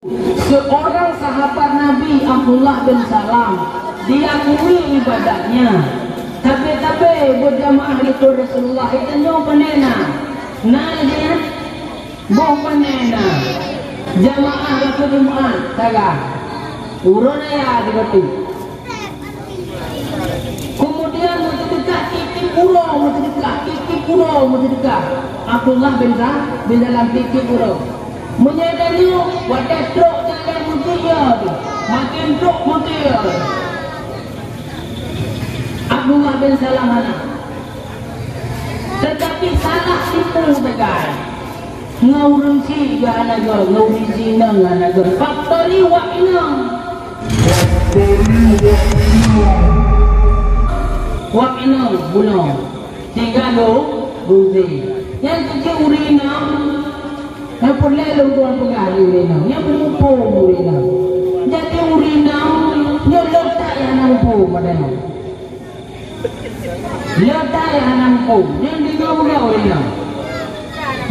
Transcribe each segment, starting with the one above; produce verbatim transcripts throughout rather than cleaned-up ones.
Seorang sahabat Nabi, Abdullah bin Salam, diakui ibadatnya. Tapi-tapi, berjamaah di Rasulullah, itu nyoe panena. Nah, dia, boh panena. Jamaah waktu Jumat, saga. Urun ayah di batu. Kemudian meuteudeukah tiep-tiep uroe, meuteudeukah tiep-tiep uroe, meuteudeukah. Abdullah bin Sa-, bin Salam tiep-tiep uroe. Meunyoe tanyoe, watée trok jalan meuti ya tu. Makin trok meuti ya tu. Abdullah bin Salam hana. Tetapi salah tipu sagai. Ngon ureuëng chik geuh hana geuh, ngon ureuëng chik inong geuh hana geuh. Faktori wak inong. Wak inong bunoe. Tinggai lôn, lôn zi. Nyang keuchik ureuëng inong. Nyang peureulée lôn tuan peugah di ureuëng inong. Nyang peumuphom ureuëng inong. Jadi ureuëng inong, nyoe lôn that nyang hana muphom pada nyoe. Leutai hana muphom, nyan deungoe uroe ureuëng nyan.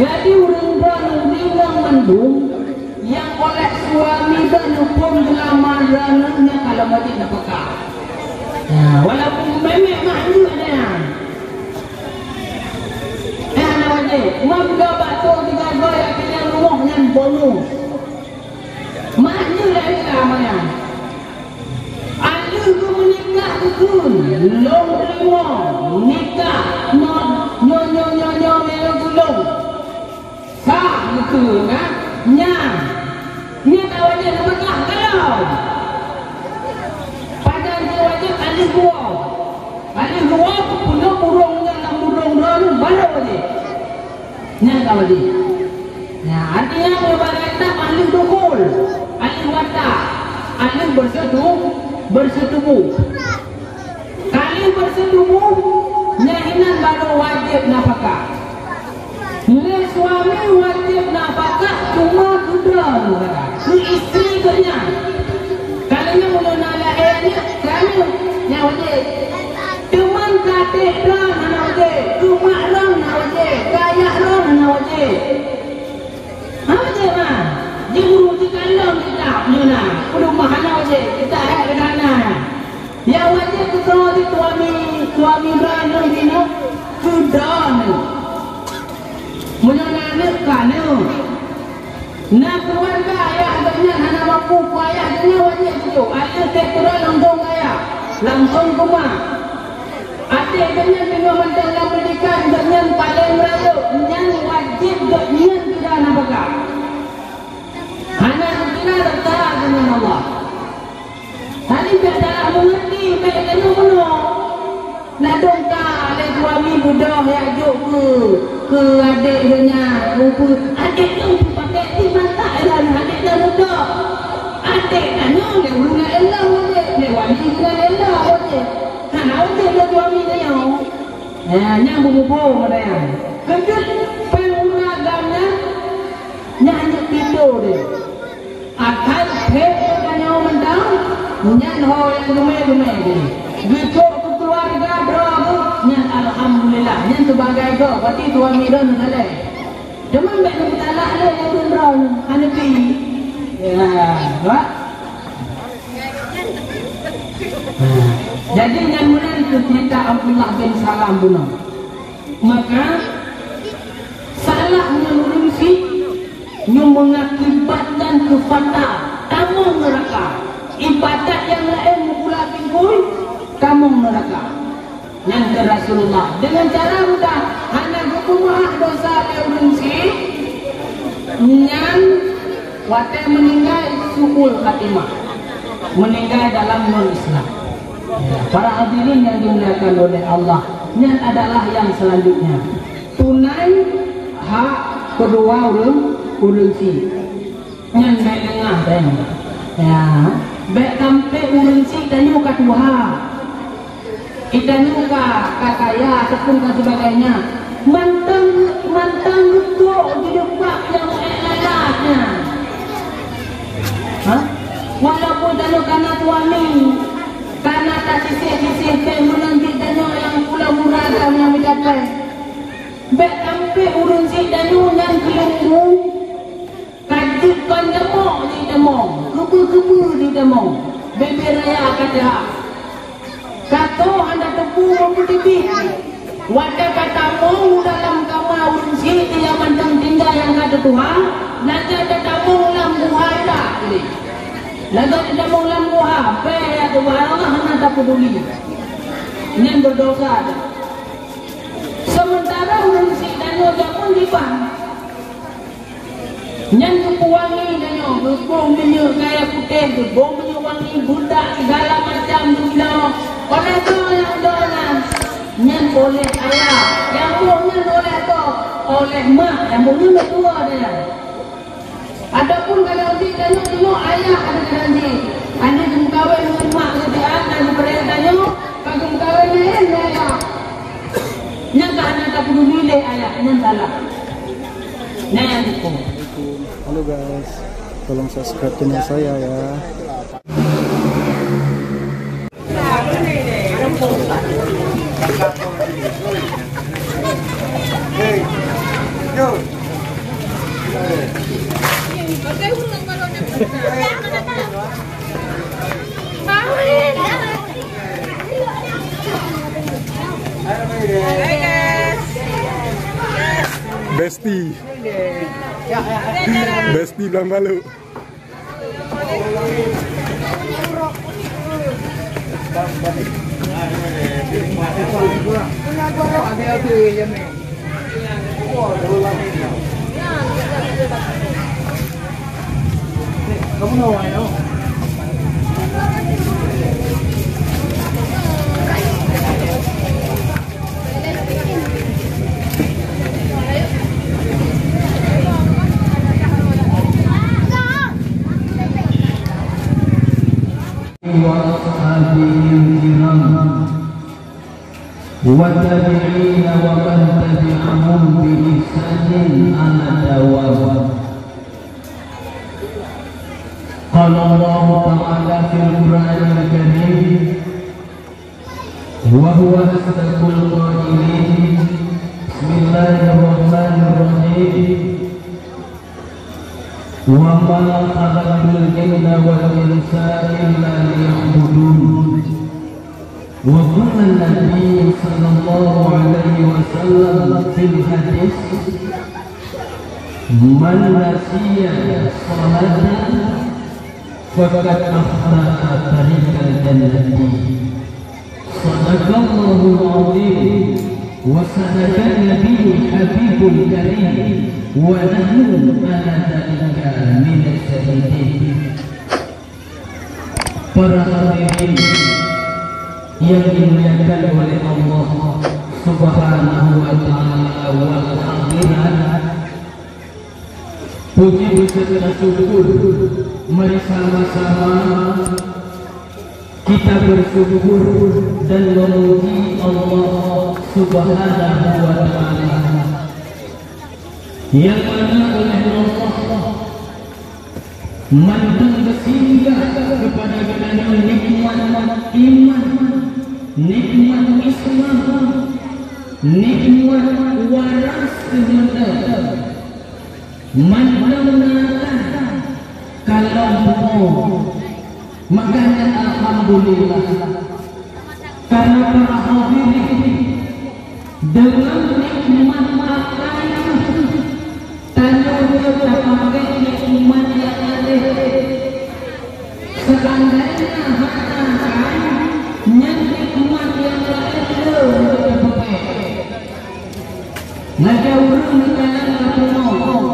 Jadi ureuëng droeneuh ureuëng mandum nyang oleh suami droeneuh phon geulamar droeneuh nyan ka lom wajéb nafakah. Ya, walaupun meumeh mak jeuet nyan. Eh, hana wajéb. Meunyoe bak tu tiga goe yak keudéh rumoh nyan bonus. Mak jeuet lagée nyan. Aleuh geuh meunikah geukheun, lôn teurimong nikah nyoe, nyoe, nyoe, nyoe, nyoe, nyoe, nyoe, lôn. Sah geukheun, ha? Nyan. Nyan ka wajéb nafakah, ka lom. Pajan jih wajéb aleuh dua. Aleuh dua, peunoh burông nyan lam burông droeneuh, barô wajéb. Nyan ka wajéb. Nah, artinya, meunyoe bak gata aleuh dukhul, aleuh watak, aleuh berseutu-, berseutubuh. Ka lheueh berseutubuh, nyan inan barô wajéb nafakah. Lé suami wajéb nafakah cuma keu droeneuh, keu istri geuh nyan. Ka lheueh nyan meunyoe na lahé aneuk, keu aneuk nyan wajéb. Teuma keu até droe hana wajéb, keu mak droe hana wajéb, keu ayah droe hana wajéb. Hana wajéb, ma. Di guru di kandong kitab nyoe na. Peuleumbah hana wajéb, kitab hai keunan na. Nyang wajéb keu droe di suami, suami droe nyoe jinoe keu droe nyoe. Meunyoe na aneuk, keu aneuk. Na keuluwarga ayah geuh nyan hana mampu keu ayah geuh nyan wajéb jijok. Aneuk teuh keudroe langsong keu ayah, langsong keu mak. Até geuh nyan teungoh mantong lam pendidikan, geuh nyan paleng rayeuk, nyan wajéb geuh nyan keu nafakah. Hana geukira rata deungon Allah. Tadi bèk salah meungerti, bèk keuneuk meunoe. Ladôm ka lé suami beudôh jak jok keu, keu adék geuh nyan, keu peue. Adék nyoe peupaké ti mata, eh, adék nyan beudôh. Adék tanyoe lé ureueng laén lom adék, lé wali ureueng laén lom adék. Hana udeb lé suami tanyoe. Nyan, nyan beumuphom ata nyan. Keujeuet péng ureung agam nyan, nyan hanyut pintoe deh. Akan phét tanyoe mantong, nyan ho nyang geumé-geumé jih. Geucok keu keuluwarga droe geuh, nyan alhamdulillah, nyan sibagai gob, berarti suami droeneuh saleh. Cuma bèk neupeusalah lé ureueng droeneuh, hana pi. Ya, nampak? Jadi nyan meunan keuh cerita Abdullah bin Salam bunoe. Maka salah ngon ureueng syiek nyoe mengakibatkan keu fatal, tamong neuraka. Ibadat nyang laén meugula bingkôi, tamong neuraka. Nyan kheun Rasulullah, deungon cara mudah, hana geupeumaaf dosa lé ureueng syiek, nyan watèe meuninggai su'ul khatimah, meuninggai dalam non-Islam. Ya, para hadirin yang dimuliakan oleh Allah, nyan adalah yang selanjutnya. Tunai hak keudua ureueng, ureueng syiek. Nyan bèk leungah tanyoe. Ya, bèk sampai ureueng syiek tanyoe ka tuha. Tanyoe ka, ka kaya ataupun ka sebagainya. Mantong, mantong leutok di depan nyang ék lalat nyan. Ha? Walaupun tanyoe ka na suami, ka na tasiseh-siseh péng meunan jih tanyoe nyang pula murah dah nyang meucapai. Bèk sampai ureueng syiek tanyoe nyan keuleumbu. Ka jeuet Ban jamong jitamong, keubeue-keubeue jitamong, bèe-bèe raya ka teuhah. Ka tô hana teupeu meupeuteubiet. Watèe ka tamong u dalam kama ureueng syiek nyang mantong tinggai nyang ka teutuha, lagèe tatamong lam guha that. Lagèe tatamong lam guha, bèe nyang teutuha Allah hana tapeuduli. Nyan beudosa. Seumeuntara ureueng syiek tanyoe jameun diban. Nyan geupeuwangi tanyoe, geuboh minyeuk kayèe putéh, geuboh minyeuk wangi, beudak, sigala macam geuboh. Oleh toh nyang dua nyan, nyan oleh ayah. Nyang boh nyan oleh toh, oleh mak. Nyang boh nyan dua nyan. Ataupun kadang jih tanyoe tengok ayah ada kadang jih. Aneuk geumeukawen ngon mak geutanyoe, dan daripada tanyoe, ka geumeukawen laén ngon ayah. Nyan ka hana tapeuduli lé ayah, nyan salah. Nyan nyang dukung. Halo guys, tolong subscribe channel saya ya. Bestie. Bestie Blang Balu. وأصحابه الكرام والتابعين ومن تبعهم بإحسان على الدوام. قال الله تعالى في القرآن الكريم، وهو أصدق القائلين. بسم الله الرحمن الرحيم. وما خلقت الجن والإنس إلا ليعبدون. وقال النبي صلى الله عليه وسلم في الحديث، من نسي صلاة فقد أخطأ طريق الجنة. صدق الله العظيم وصدق النبي الحبيب الكريم ونحن على ذلك من الشاهدين. Para hadirin yang dimuliakan oleh Allah Subhanahu wa Ta'ala wal hadirat, puji beserta syukur, mari sama-sama kita bersyukur dan memuji Allah Subhanahu wa Ta'ala, yang mana oleh Allah mantong geusinggah keupada geutanyoe nikmat iman, nikmat Islam, nikmat waras keuheundak. Mantong na kalon bumoe. Makanya alhamdulillah. Karena para hadirin, dengan nikmat makan, tanyoe tapakèk nikmat nyang laén. Seandainya hana kan, nyan nikmat nyang laén le untuk tapakèk. Lagèe ureueng meukalang lam bumoe.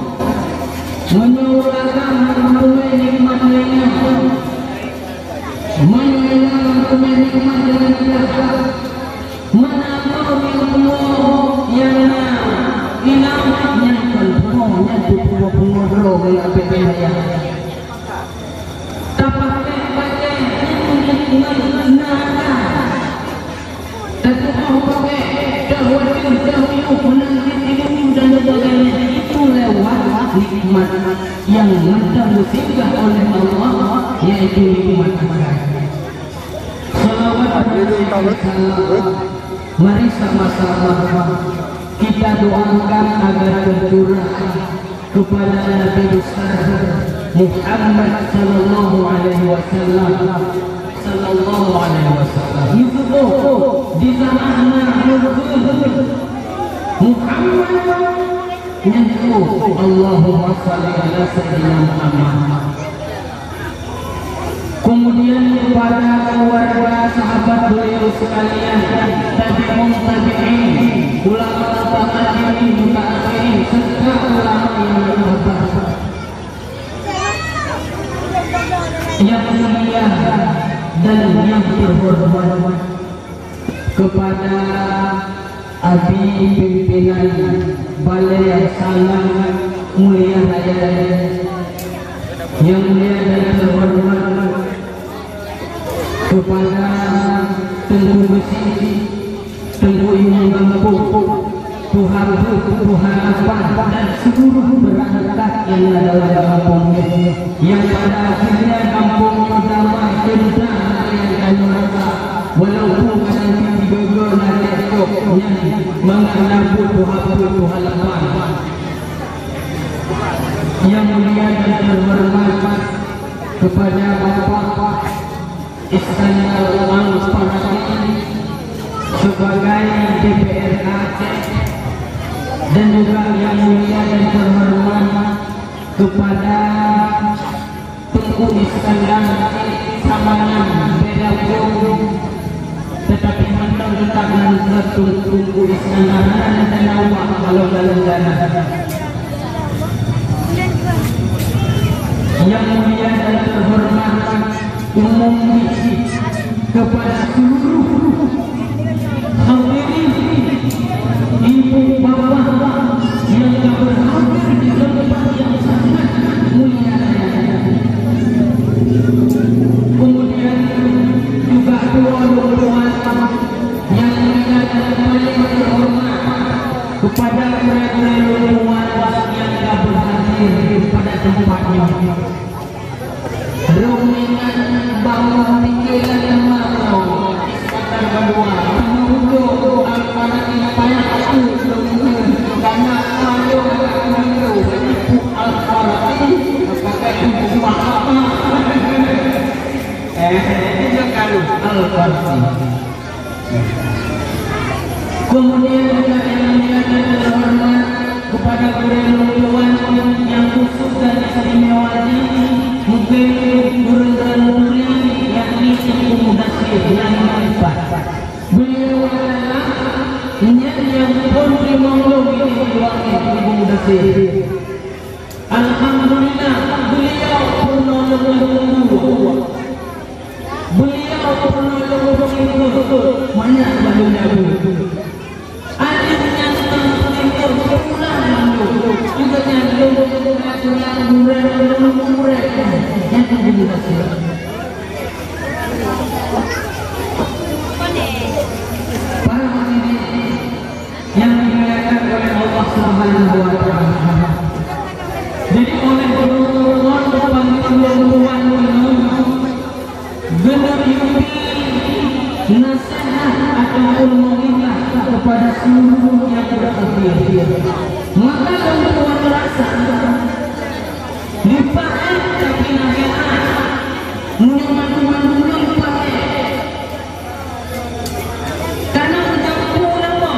Meunyoe ureueng agam hana meuteumé nikmat laén nyan, meunyoe inong hana meuteumé nikmat deungon pih, meunan meuh nyang bumoe nyang na inong nyan kon bumoe, nyan pih bumoe-bumoe droe ngon apèk ayah. Tapakèk-pakèk ngon nikmat nangka. Tatu'oh pakèk, dah watèe, dah uyuh, meunangkét ileumèe dan sebagainya. Itu lewat nikmat yang mantong geusinggah oleh Allah, yaitu nikmat makan. Salawat dan salam, mari sama-sama kita doakan agar tercurah kepada Nabi besar Muhammad sallallahu alaihi wasallam. Sallallahu alaihi wasallam. Itu di sana Muhammad nyan tu, Allahumma salli ala Sayyidina Muhammad. Kemudian kepada keluarga sahabat beliau sekalian, tabi'un tabi'in, ulama mutaqaddimin, mutaakhirin, serta ulama yang berkabar. Yang mulia dan yang terhormat, kepada Abi pimpinan balai yang sangat mulia raya, yang mulia dan terhormat, kepada Teungku Beusi, Teungku Imum Gampông, Tuha Buet, Tuha Lapan, dan seluruh perangkat yang ada dalam gampông nyoe, yang pada akhirnya gampông nyoe damai, teuntang yang kami rasa, walaupun kadang tiga-tiga na cekcok nyan mangat na buet Tuha Buet, Tuha Lapan. Yang mulia dan terhormat kepada Bapak Iskandar Al-Farasi sebagai D P R A Aceh, dan juga yang mulia dan terhormat kepada Teungku Iskandar Samangan Bedapung, tetapi mantong tetap nan Teungku Iskandar nan teunawa kalau dalam dana. Yang mulia dan terhormat umum, kepada seluruh hadirin, ibu bapak yang ka berhadir di tempat yang sangat mulia. Kemudian juga dua orang tuan yang mulia dan paling terhormat kepada mereka orang tuan yang ka berhadir pada tempat ini. Rhom ingat bahwa pikiran lemah nyoe, Iskandar Bandua, meurugoe Al-Farabi payah aku lôn karena malu aku malu ibu Al-Farabi pakai tujuh apa. Eh, itu kan Al-Farabi. Kemudian juga yang mulia dan terhormat kepada gurèe lôn tuan yang khusus dan istimewa ini, mungkin gurèe-gurèe mulia, yakni Teungku Mudasir yang keempat. Beliau adalah nyan yang pun limong lôn ini, Teungku Mudasir. Alhamdulillah, beliau peurunoe lôn dua. Beliau peurunoe lôn dua, banyak baru nyabu. Ada yang terpinggir pulang lalu. Juga yang lôn dua, pulang, pulang, pulang, pulang. Yang terima kasih. Para hadirin yang dimuliakan oleh Allah Subhanahu wa Ta'ala. Jadi, oleh Rasulullah, Tuhan, Tuhan, Tuhan, geuneuk yue nasihat ataupun mau'izah kepada seluruh yang berhadir. Maka, untuk merasa dipakai, tapi nasihat, meunyoe mandum-mandum nyoe dipakai. Karena ucapan ulama,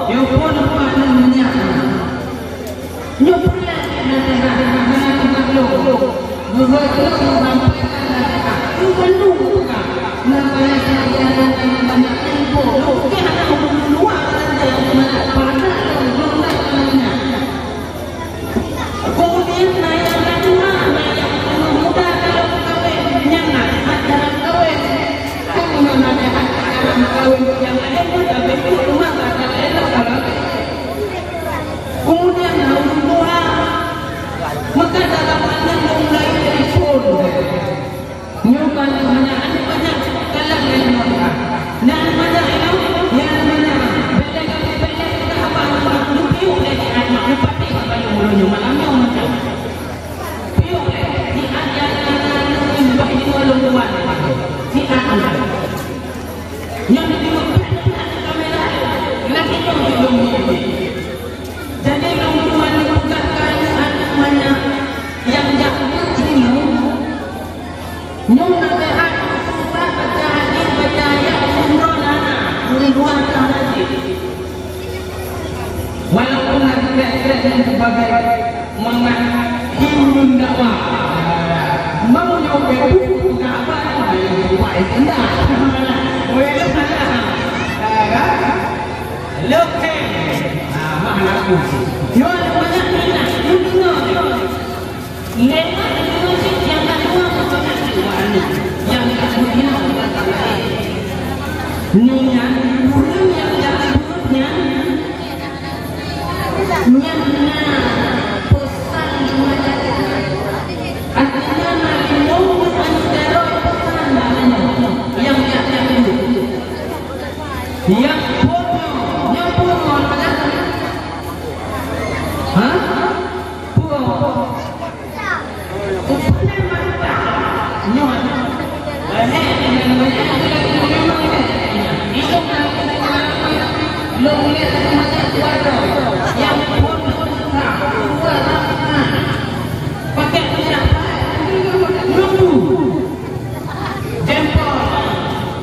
nyoe pun leupah nyan meunyak. Nyoe peureulèe nasihat, nasihat ulama. Geuhôi ulama sampaikan nasihat. Nyoe bandum bukan. Nasihat yang banyak tempo. Bukan hana meuluwa saja, mana pada ulama. Nyoe naseuhat khusus baca hadis, baca ayat, umroh hana, ureueng luwa ka wajéb. Walaupun na krek-krek nyang sebagai mangat himbun dakwah. Mau nyoe buku peugah apa? Buat itu dah. Boleh dah. Lokeng. Ah, mah lagu. Nyoe banyak minat. Nyoe. Lewat dua cit nyang ka dua peusolat dua aneuk nyang ka dua nyan bukan laén. Nyan ureueng nyang jak beuet nyan, nyan na peusan di masyarakat. Artinya na limong peuet aneuk jaroe peusan bak nyan nyang jak beuet. Nyang phôn nyoe, nyang phôn nyoe adalah, ha? Phôn.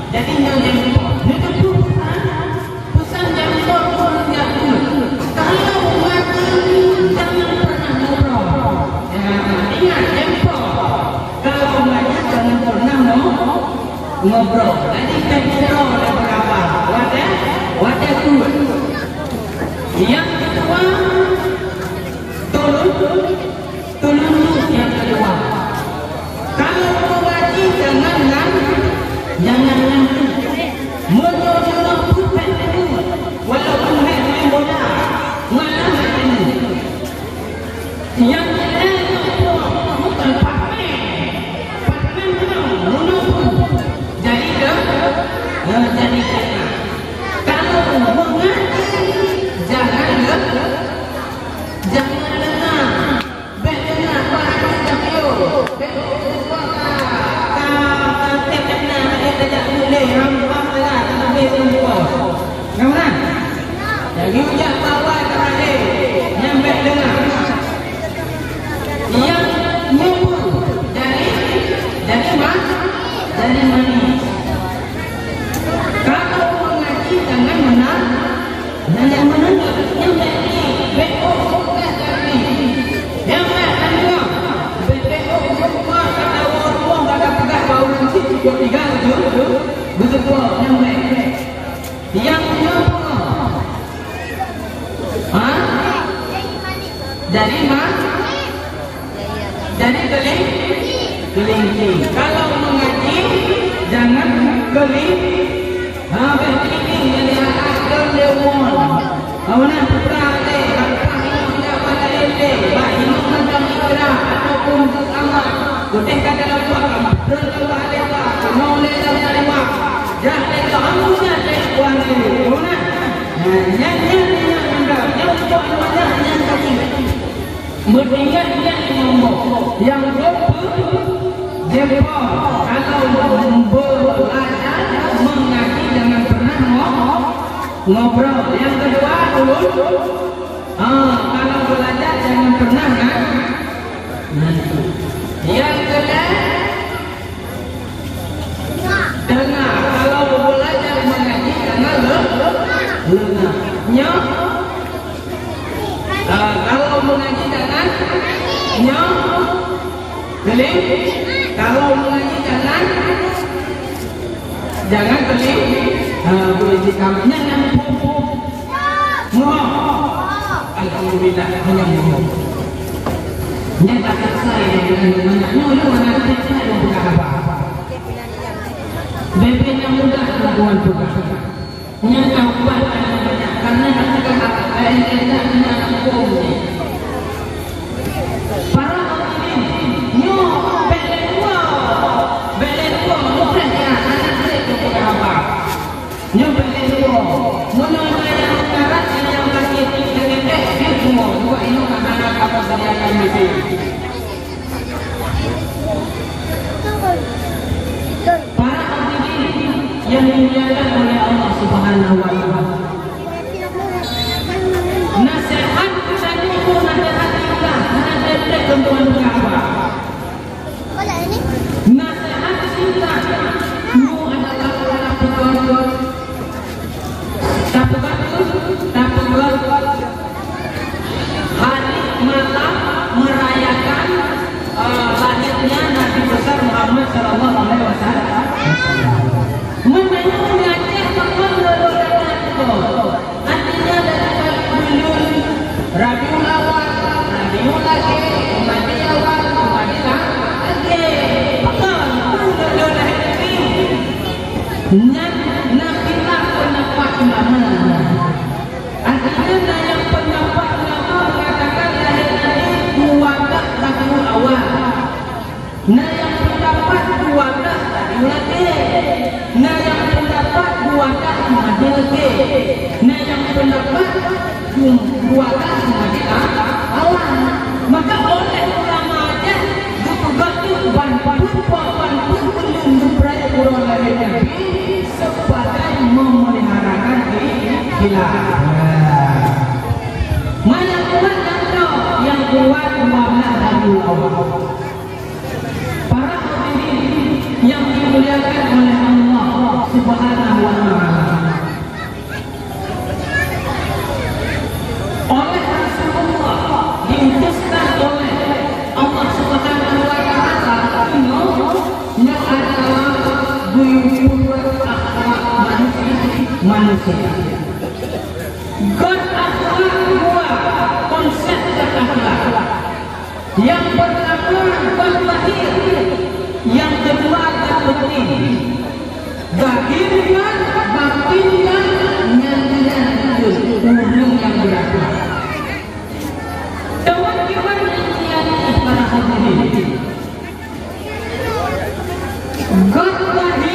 Jadi nyoe jeuet. Neuteupeue peusan, peusan nyang phôn ureueng jak beuet. Kalau ngaji jangan pernah ngobrol. Ya, ingat, nyang phôn. Kalau ngaji jangan pernah ngo-, ngobrol. Jadi, jangan ngobrol dan berapa. Wadah, wadah tu. Yang kedua, tolong Tuleueng nyang keudua, kalau mengaji jangan ngan, jangan ngantuk. Meunyoe peuet, walaupun hek main bola, malam hek. Nyang keunan bukan paten. Paten menang, menang. Jadi ke, eh, jadi ke. Kalau mengaji jangan le-, jangan lengah. Bék deungoe, bah, aneuk jak piôh. Bék deungoe, ka, ka, ka, bék deungoe, aneuk jak piôh lé, ham, ham, lah, ka, bék deungoe. Ngon na? Jadi, jak bawa ka lé, nyang bék deungoe. Nyang nyumbung, jadi, jadi ma-, jadi manis. Kamu mengaji jangan menang. Nyang, nyang meunan, nyang bèk, bèk ôk, ôk bèk tapi. Nyang bèk, nyang dua. Bèk, bèk ôk, ôk dua, kata ureueng tuha, kata peugah bak ureueng cit, dua tiga, tujuh, tujuh, beuseukoh, nyang bèk. Nyang dua. Ha? Jadi, ma-, Jadi keling-, kelingking. Kalau mengaji, jangan keling-, ha, bèk kelingking, jadi akan lewon. Kawan putra lé, gampang ingat bak laén lé, bak ingat macam ikra ataupun bersama. Geutéh ka dalam wakaf, beureukat lé bak, keunoe lé lam lewat. Jah lé keu amu nyan lé kuan lé. Kawan, nah, nyan, nyan, nyan, nyan, nyan, nyan, nyan, nyan, nyan, nyan, nyan, Meuingat-ingat limong boh nyang geupeue jempol, kalau beulajar mengaji jangan pernah ngo-, ngobrol. Nyang keudua, ulôn, ha, kalau beulajar jangan pernah nga-, ngantuk. Nyang keulhèe, Deungoe, kalau beulajar mengaji, deungoe le-, leungoe. Nyoe, ah, kalau mengaji jangan, nyoe, keling. Kalau mengaji jangan, jangan keling. Ah, boleh dikam-, nyan, nyan, pom, pom. Muhom. Alhamdulillah, hanya muhom. Nyan tak selesai dengan banyak. Nyoe, nyoe, nyoe, nyoe, nyoe, nyoe, nyoe, nyoe, nyoe, Bèk-bèk nyang mudah keu Tuhan peugah. Nyang ka ubat nyang banyak, karena nyang peugah haba laén-laén na nyang huköm jih. Para hadirin, nyoe bèk lé dua, bèk lé dua, mudah ya, anak jeuet keu peugah haba. Nyoe bèk lé dua, meunyoe na nyang meukarat, na nyang sakét, na nyang dèh, jeuet bumoe, dua inong hana kamoe sediakan miseue. Para hadirin yang dimuliakan oleh Allah Subhanahu wa Ta'ala. Nasihat tadi pun ada hati kita, ada tentang Tuhan Ka'bah. Nasihat Sallallahu alaihi wasallam. Meunyoe meungaji teupeue lôn-lôn lagèe nyan, artinya dari buleuen Rabiul Awal, Rabiul Akhir, Jumadil Awal, Jumadil Akhir. Pakon lôn-lôn lahé Nabi? Nyan na khilaf peundapat ulama. Artinya na nyang peundapat ulama meungatakan lahé Nabi dua belas Rabiul Awal. Na nyang peundapat dua belas Rabiul Akhir. Na nyang peundapat dua belas Jumadil Akhir. Na nyang peundapat dua belas Jumadil Awal. Maka oleh ulama nyan geupeugah ban peuet, ban peuet buleuen geupeuraya uroe lahé Nabi sebagai memeliharakan khilaf. Mana kuat nyang kuat, nyang kuat dua belas Rabiul Awal. Para hadirin yang dimuliakan oleh Allah Subhanahu wa Ta'ala. Oleh Rasulullah diutuskan oleh Allah Subhanahu wa Ta'ala, nyoe adalah geuyue peubuet akhlak manusia, manusia. Göt akhlak dua, konsep göt akhlak. Nyang peurtama göt lahé, nyang keudua göt batin. Zahir göt, batin göt, nyan, nyan ureueng nyang beurakhlak. Teuma kiban nyan para hadirin. Göt lahé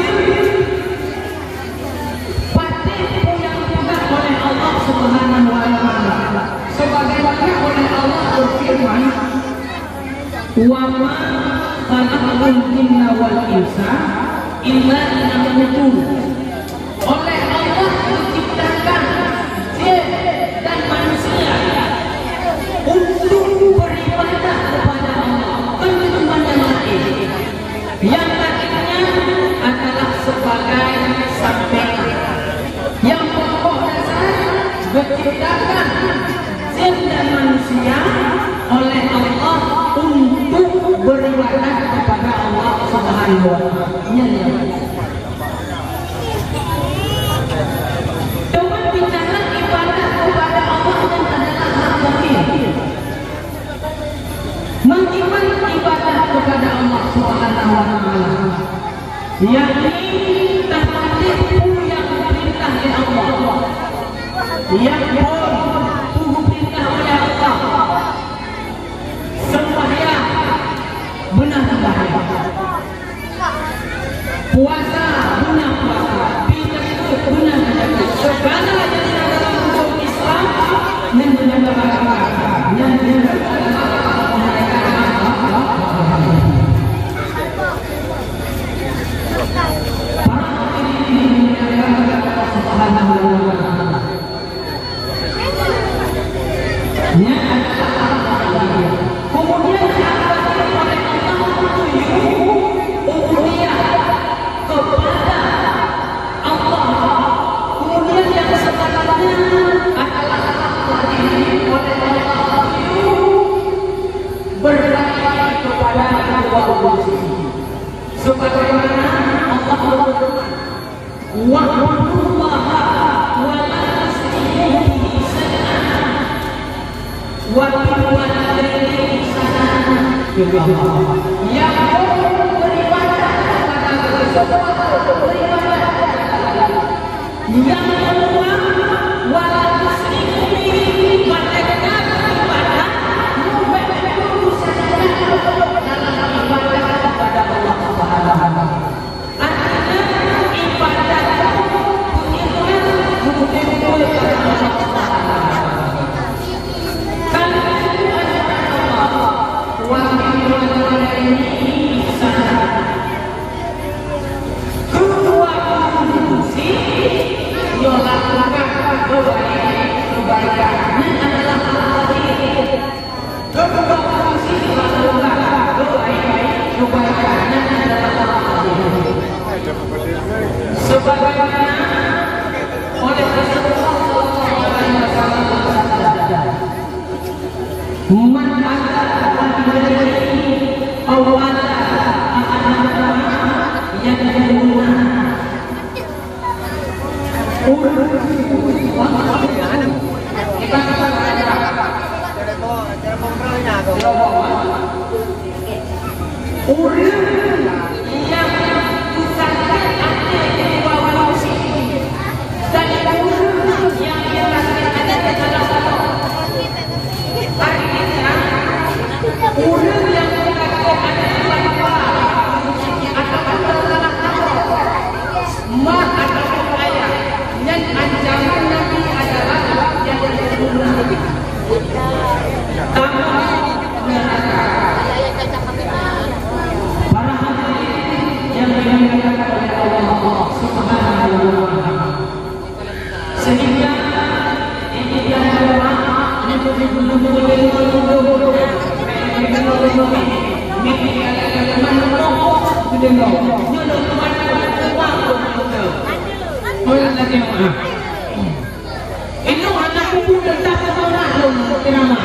patéh peue nyang geupeugah oleh Allah Subhanahu wa Ta'ala. Sebagaimana oleh Allah berfirman, "Wa ma khalaqtul jinna wal insa illa liya'budun." Oleh Allah diciptakan jin dan manusia untuk beribadah kepada Allah, bukan untuk mandang lain. Yang lainnya adalah sebagai sampingan. Yang pokok dasar diciptakan jin dan manusia oleh Allah untuk beribadah kepada Allah Subhanahu wa Ta'ala. Teuma bicara ibadat kepada Allah nyan adalah hak batin. Meuiman ibadat kepada Allah Subhanahu wa Ta'ala, yakni tapatéh peue nyang geupeurintah lé Allah. Nyang phôn peue geupeurintah oleh Allah. Seumbahyang, beuna seumbahyang. Puasa, beuna puasa. Pi takut, beuna takut. Segala yang ada dalam hukum Islam, nyan beuna takut. Nyan beuna takut. Para hadirin yang dimuliakan Allah Subhanahu wa Ta'ala. Kemudian, kepada Allah. Kemudian yang sebenarnya adalah oleh Allah berkata kepada kedua orang. Sebagaimana Allah berfirman, "Wa'budullaha wa la tusyriku bihi syai'a, wa bil walidaini ihsana." Ya Allah. Yang beribadah kepada Allah, beribadah kepada Allah. Yang kedua, wa la tusyriku bihi, merdeka ibadah, bukan dalam ibadah kepada Allah Subhanahu wa Ta'ala. Artinya, ibadat itu ikhlas, betul-betul karena Allah Taala. Kalau itu adalah Allah, wa bil walidaini ihsana. Kedua guru sih, yo lakukan kebaikan. Ureuëng nyang sakét até dua ureuëng cit, dan ureuëng nyang sakét até salah saboh. Artinya, ureuëng nyang sakét até dua ureuëng cit atawa salah saboh, mak atawa ayah, nyan ancaman Nabi adalah nyang tamong neuraka. Para hadirin yang dimuliakan oleh Allah Subhanahu wa Ta'ala. Sehingga ini yang kedua, Inong hana kubu teutab keupeuna lôn ceramah.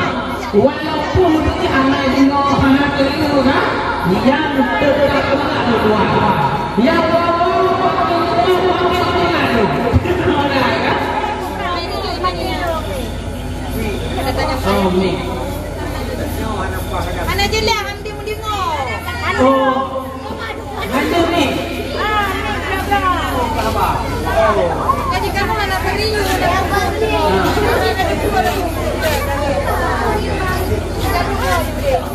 Walaupun beutôi hana deungoe, hana teurimong, ha? Nyang teutab keupeuna lôn. Nyang wawa, wawa, wawa, wawa, wawa, wawa. Oh, ni. Hana jeulaih, hana deungoe. Oh.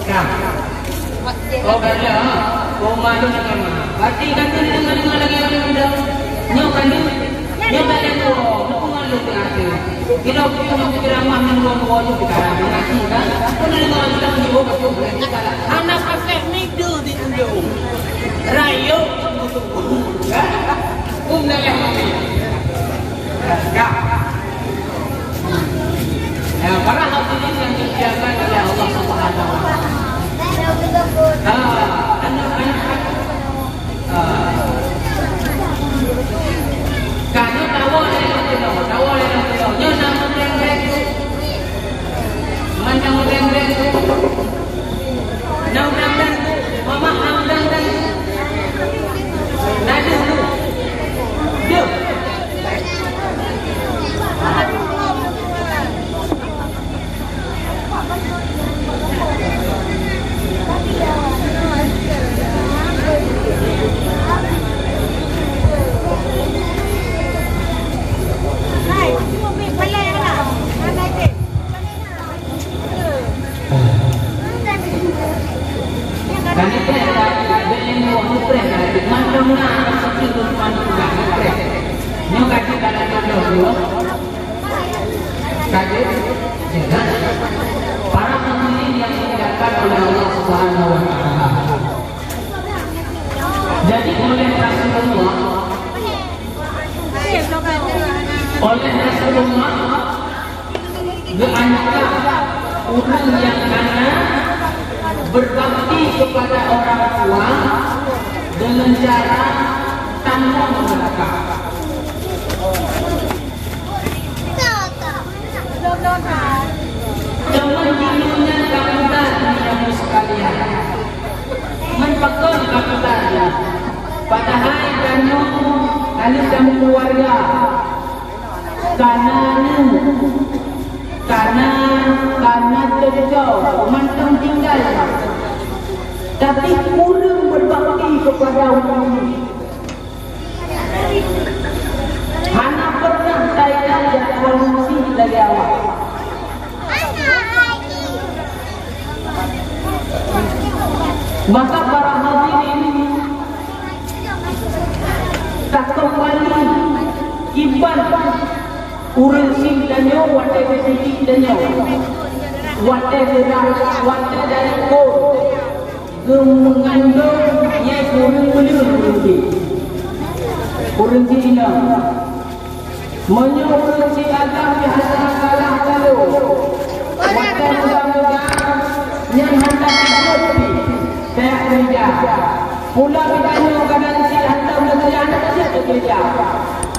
Nah. Oh, ganda, ha? Oh, malu sangat. Berarti ganda ni dengar-dengar lagi orang muda. Nyoe ganda. Nyoe ganda tu. Nyoe pun malu tengah tu. Kira aku cuma ceramah nang dua dua tu kita mengaji kan. Pun ada orang bilang di bawah tu. Anak pakai middle di ujung. Rayo. Ya. Um dah ya. Ya. Ya, para hadirin yang dimuliakan oleh Allah Subhanahu wa Ta'ala. Ah, anak-anak Ka nyoe tawoe lé lam keunoe, tawoe lé lam keunoe. Nyoe na meubreng-breng tu. Man na meubreng-breng tu. Na meubreng-breng tu. Mamak na meubreng-breng tu. Na deuh tu. Deuh. Nyoe ka jeuet dalam jodoh dua. Ka jeuet? Jeuet, kan? Para hadirin yang dimuliakan oleh Allah Subhanahu wa Ta'ala. Jadi, oleh Rasulullah, oleh Rasulullah geuanjak ureueng nyang hana berbakti kepada orang tua dengan cara tamong zakat. Teuma jinoe nyan ka muda, meunyoe sekalian. Meunan pakon ka muda nyan? Padahai tanyoe hana tamong keluarga. Kana nyoe, kana, kana cocok, mantong tinggai. Tapi kurang berbakti kepada orang lain. Hana pernah tayang jak kongsi lagèe awak. Maka para hadirin, takeumbali kiban ureueng syiek tanyoe watèe geudidik tanyoe, watèe geura-, watèe dari phôn. Geumeungandong nyang ureueng peuleueh ureueng jih. Ureueng jih inong. Meunyoe ureueng jih agam nyang hana salah lalu, watèe muda-muda nyan hana jeuet pih keu keureuja. Pula geutanyoe kadang jih hantom lagèe hana jeuet keu keureuja.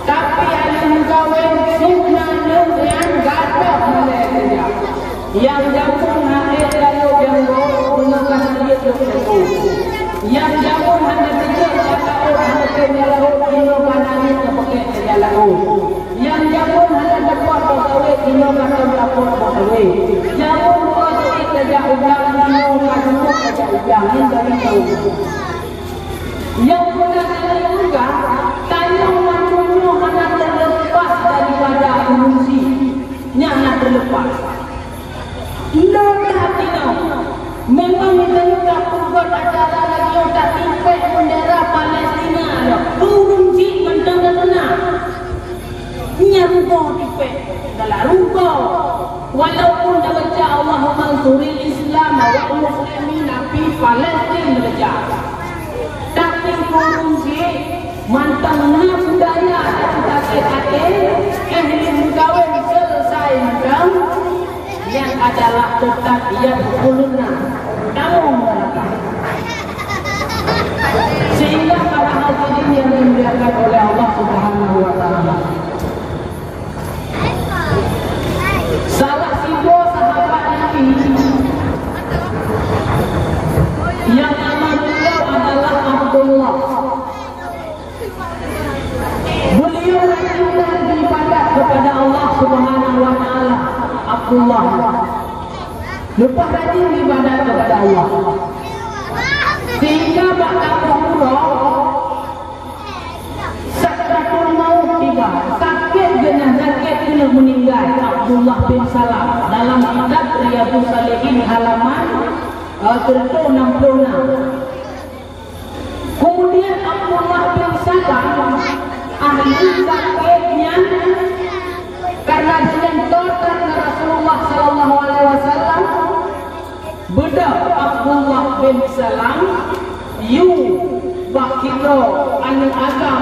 Tapi aneuk meukawen sunnah nyan gadôh mulai keureuja. Nyang jameun hana lalu nyang gob, bunoe ka seuliet lôn teupeu. Nyang jameun hana teuka ka laôt, hana teuka laôt, inoe ka nangis teupeuket teujak laôt. Nyang jameun hana teupot boh kawé, inoe ka tom lapot boh kawé. Jameun buka seuliet teujak u blang, inoe ka teupot Jangan dari tahu. Nyang peugah dari peugah, tanyong mandum nyoe hana teulepas daripada ureuëng syiek. Nyan hana teulepas. Nyoe that inoe. Memang geutanyoe ka peubuet acara lagèe nyoe, tatipék bendera Palestina nyoe. Ureuëng syiek mantong ka keunan. Nyan rugoe tipék, galak rugoe. Walaupun tabaca Allahumma ansuril Islam wal muslimin fi Palestin tabaca. Tapi ureuëng syiek mantong na budaya, tapi até, eh, lheueh meukawen selesai mantong, nyan adalah teutap yadkhulunnar, tamong neuraka. Sehingga para hadirin yang dimuliakan oleh Allah Subhanahu wa Ta'ala, salah sidroe sahabat Nabi yang nama beliau adalah Abdullah. Beliau rajin beribadat kepada Allah Subhanahu wa Ta'ala. Abdullah leupah rajin ibadat kepada Allah, sehingga bak taboh uroe sakratul maut tiba, sakét geuh nyan, sakét keuneuk meuninggai. Abdullah bin Salam dalam kitab Riyadhus Shalihin halaman, eh, seratus enam puluh enam. Kemudian Abdullah bin Salam, ahli sakét nyan, karena geuh nyan toh that ngon Rasulullah sallallahu alaihi wasallam, beudôh Abdullah bin Salam yue bak sidroe aneuk agam,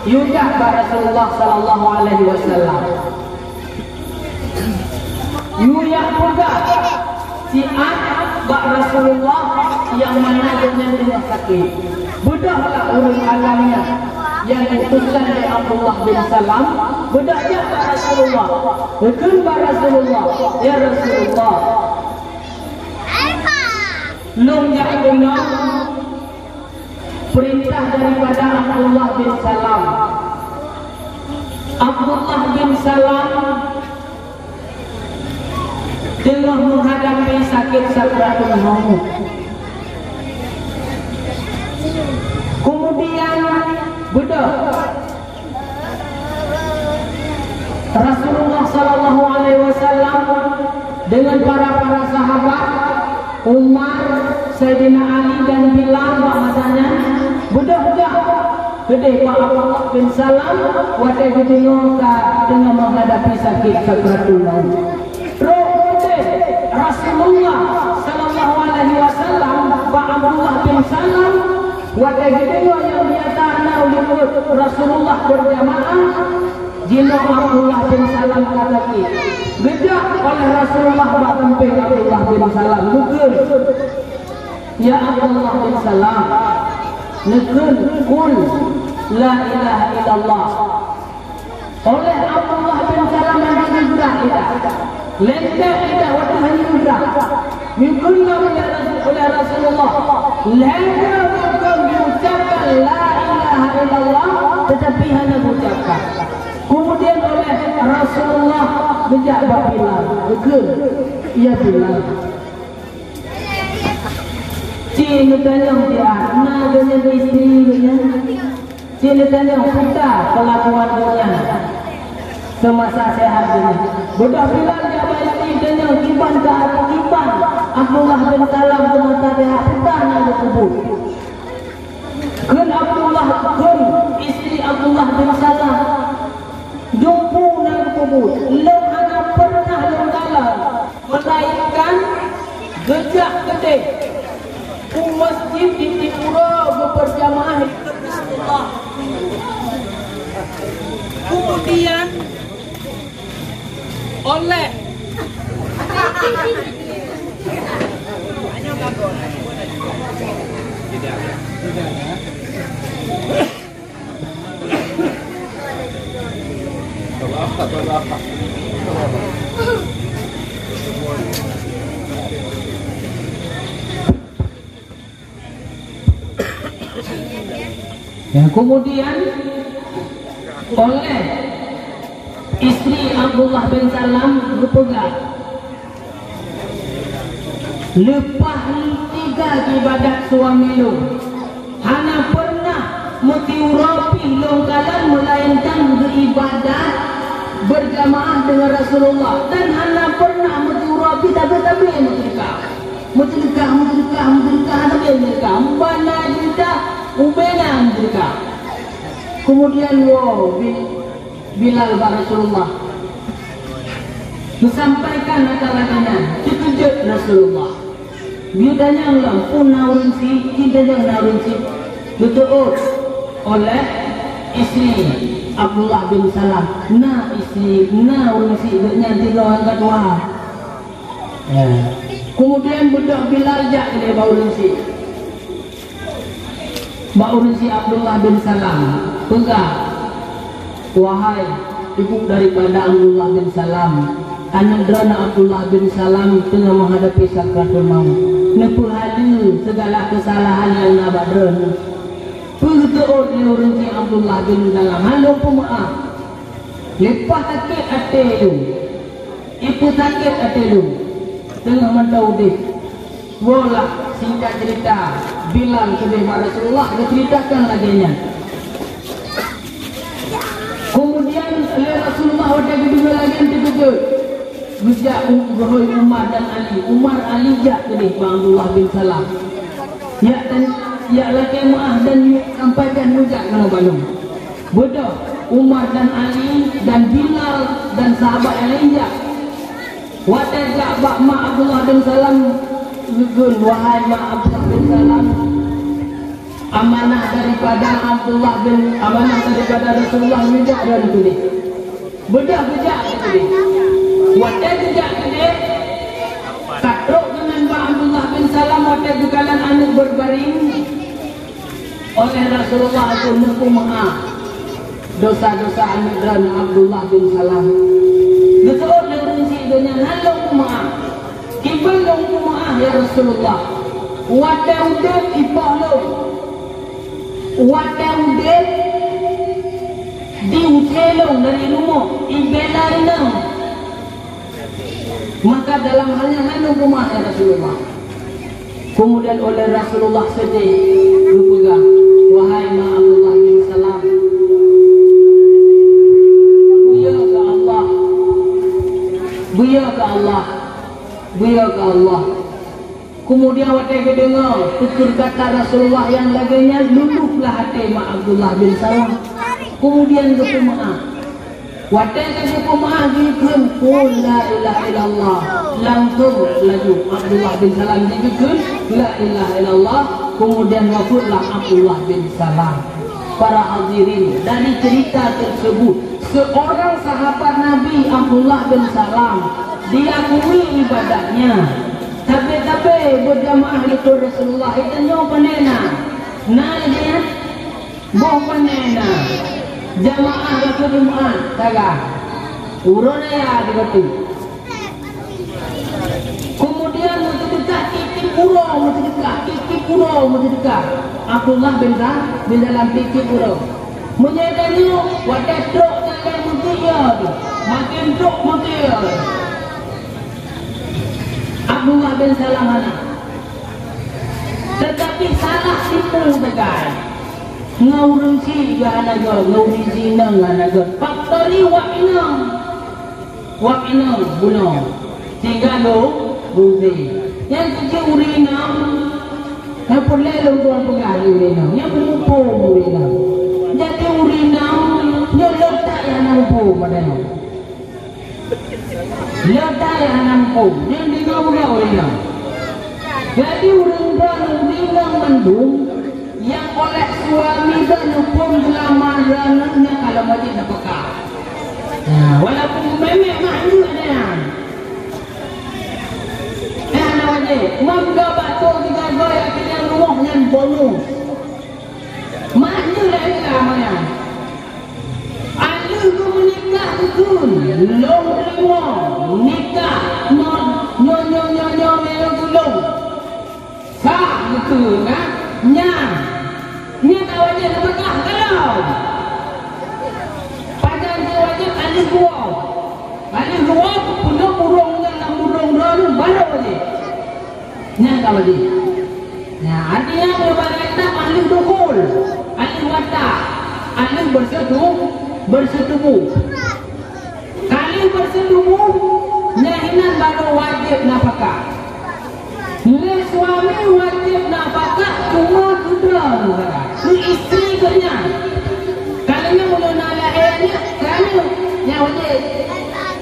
yue jak bak Rasulullah sallallahu alaihi wasallam. Yue jak peugah siat bak Rasulullah nyang mana gobnyan teungoh sakét. Beudôhlah ureuëng agam nyan nyang diutus lé Abdullah bin Salam, beudôh jak bak Rasulullah. Geukheun bak Rasulullah, "Ya Rasulullah, lôn jak deungoe peurintah daripada Abdullah bin Salam. Abdullah bin Salam teungoh meuhadapi sakét sakratul maut." Kemudian beudôh Rasulullah sallallahu alaihi wasallam dengan para-para sahabat, Umar, Saidina Ali dan Bilal bak masa nyan, beudôh jak keudeh bak Abdullah bin Salam watèe geudeungoe ka teungoh meuhadapi sakét sakratul maut. Trok keudeh Rasulullah sallallahu alaihi wasallam bak Abdullah bin Salam, watèe geudeungoe nyang biasa na u likôt Rasulullah berjamaah, jinoe Abdullah bin Salam ka sakét. Geujak oleh Rasulullah bak sampéng Abdullah bin Salam, geukheun, "Ya Abdullah bin Salam, neukheun, qul la ilaha illallah." Oleh Abdullah bin Salam hana geubrak lidah. Lentèe lidah watèe hana geubrak. Geukheun lom oleh Rasulullah, lhèe droe geukheun geuucapkan la ilaha illallah, tetapi hana geuucapkan. Kemudian oleh Rasulullah geujak bak Bilal, geukheun, "Ya Bilal." Ci neutanyong siat, na gobnyan istri gobnyan. Ci neutanyong peue teuma kelakuan gobnyan semasa seuhat gobnyan. Beudôh Bilal jak bak istri, tanyong kiban ka, kiban Abdullah bin Salam semasa seuhat, peue teuma na geupeubuet. Kheun Abdullah, kheun istri Abdullah bin Salam, "Dum peue na geupeubuet, lôn hana pernah lôn kalon, melainkan geujak keudeh u masjid di Tipuro geupeurjamaah di Rasulullah. Kemudian oleh Ya, kemudian oleh istri Abdullah bin Salam geupeugah, leupah Ka ibadat suami lôn. Hana pernah meutiuroe pih lôn kalon meulainkan geuibadat berjamaah dengan Rasulullah dan hana pernah meutiuroe pih sabe-sabe meuseudeukah. Meuseudeukah, meuseudeukah, meuseudeukah, sabe meuseudeukah. Bana juta, ubena meuseudeukah. Kemudian woe Bi-, Bilal bak Rasulullah. Geusampaikan akan lagée nyan, teukeujot Rasulullah. Geuyue tanyong lom, "Peue na ureuëng syiek?" Geutanyong, "Na ureuëng syiek?" Geuteuôt oleh istri Abdullah bin Salam, "Na istri, na ureuëng syiek, geuh nyan sidroe nyang ka tuha." Ya. Kemudian beudôh Bilal jak lé bak ureuëng syiek. Bak ureuëng syiek Abdullah bin Salam, peugah, "Wahai ibu daripada Abdullah bin Salam, aneuëk droeneuh Abdullah bin Salam teungoh meuhadapi sakratul maut. Neupeuhaleue sigala keusalahan nyang na bak droeneuh." Peue geuteuôt lé ureuëng syiek Abdullah bin Salam, "Hana peumeuáh. Leupah sakét até lôn. Ipeusakét até lôn teungoh mantong udeb." Woe lah, singkat cerita, Bilal keudeh bak Rasulullah geuceuritakan lagée nyan. Kemudian lé Rasulullah watée geudeungoe lagée nyan teukeujot. Geujak u-, geuhôi Umar dan Ali. Umar, Ali jak keudeh bak Abdullah bin Salam. Jak dan, jak lakée meuáh dan sampaikan neujak keunoe bak lôn. Beudôh, Umar dan Ali dan Bilal dan sahabat nyang laén jak. Watée jak bak mak Abdullah bin Salam, geukheun, "Wahai mak Abdullah bin Salam, amanah daripada Abdullah bin, amanah daripada Rasulullah, neujak droeneuh keudeh." Beudôh geujak keudeh. Watée geujak keudeh, ka trok keunan bak Abdullah bin Salam watée geukalon aneuëk berbaring. Oleh Rasulullah itu neupeumeuáh dosa-dosa aneuëk droeneuh Abdullah bin Salam. Geuteuôt lé ureuëng syiek geuh nyan, "Hana lôn peumeuáh. Kiban lôn peumeuáh, ya Rasulullah? Watée udeb ipoh lôn. Watée udeb di use lôn dari rumoh, ibela inong." Maka dalam hal nyan hana peumeuáh, ya Rasulullah. Kemudian oleh Rasulullah saja geupeugah, "Wahai mak Abdullah bin Salam, beuyoe keu Allah, beuyoe keu Allah, beuyoe keu Allah." Kemudian watée geudeungoe tutur kata Rasulullah nyang lagée nyan, luluh lah até mak Abdullah bin Salam. Kemudian geupeumeuáh. Watée ka geupeumeuáh geukheun, "Qul la ilaha illallah." Langsong laju Abdullah bin Salam jigeukheun, "La ilaha illallah." Kemudian wafatlah Abdullah bin Salam. Para hadirin, dari cerita tersebut, seorang sahabat Nabi Abdullah bin Salam diakui ibadatnya. Tapi-tapi berjamaah di Rasulullah itu nyoe panena. Nah, dia Boh panena, jamaah bak Jumat sagai. Uroe raya di Batu. Kemudian meuseudeukah tieb-tieb uroe, meuseudeukah tieb-tieb uroe, meuseudeukah. Abdullah bin Sa-, bin Salam tieb-tieb uroe. Meunyoe tanyoe, watée trok sagai meuti ya tu. Makin trok meuti ya. Abdullah bin Salam hana. Tetapi salah tipu sagai. Ngon ureuëng syiek geuh hana göt, ngon ureuëng syiek inong geuh hana göt. Faktori wak inong. Wak inong bunoe. Sehingga lôn, lôn use. Nyang keuji ureuëng inong, nyang peureulée lôn tuan peugah di ureuëng inong. Nyang peureulée ureuëng inong. Jadi ureuëng inong, nyoe lôn tak nyang hana muphom pada nyoe. Nyoe that hana muphom, nyan deungoe bunoe ureuëng nyan. Jadi ureuëng droeneuh, ureuëng nyan mandum nyang oleh suami droeneuh phon seulama droeneuh nyan ka lom wajéb nafakah. Nah, walaupun meumeumeh mak aneuëk nyan. Nyan hana wajéb. Meunyoe bak trok tiga goe nyang keudeh rumoh nyan bonus. Mak aneuëk laén ka mak nyan. Aleuh geuh meunikah geukheun, lôn teurimong nikah nyoe, nyoe, nyoe, nyoe, nyoe, nyoe keu lôn. Sah geukheun, ha? Nyan. Nyan ka wajéb nafakah, ka lom. Pajan jeuet wajéb aleuh dua. Aleuh dua, peunoh burông nyan lam burông droeneuh, barô wajéb. Nyan ka wajéb. Nah, artinya, ibarat kata ahli dukhul, ahli wata, ahli bersetu-, bersetubuh. Ka lheueh bersetubuh, nyan hinan baru wajéb nafakah. Lé suami wajéb nafakah cuma keu droe, keu istri geuh nyan. Ka lheueh nyan meunyoe na lahé aneuk, keu aneuk nyan wajéb.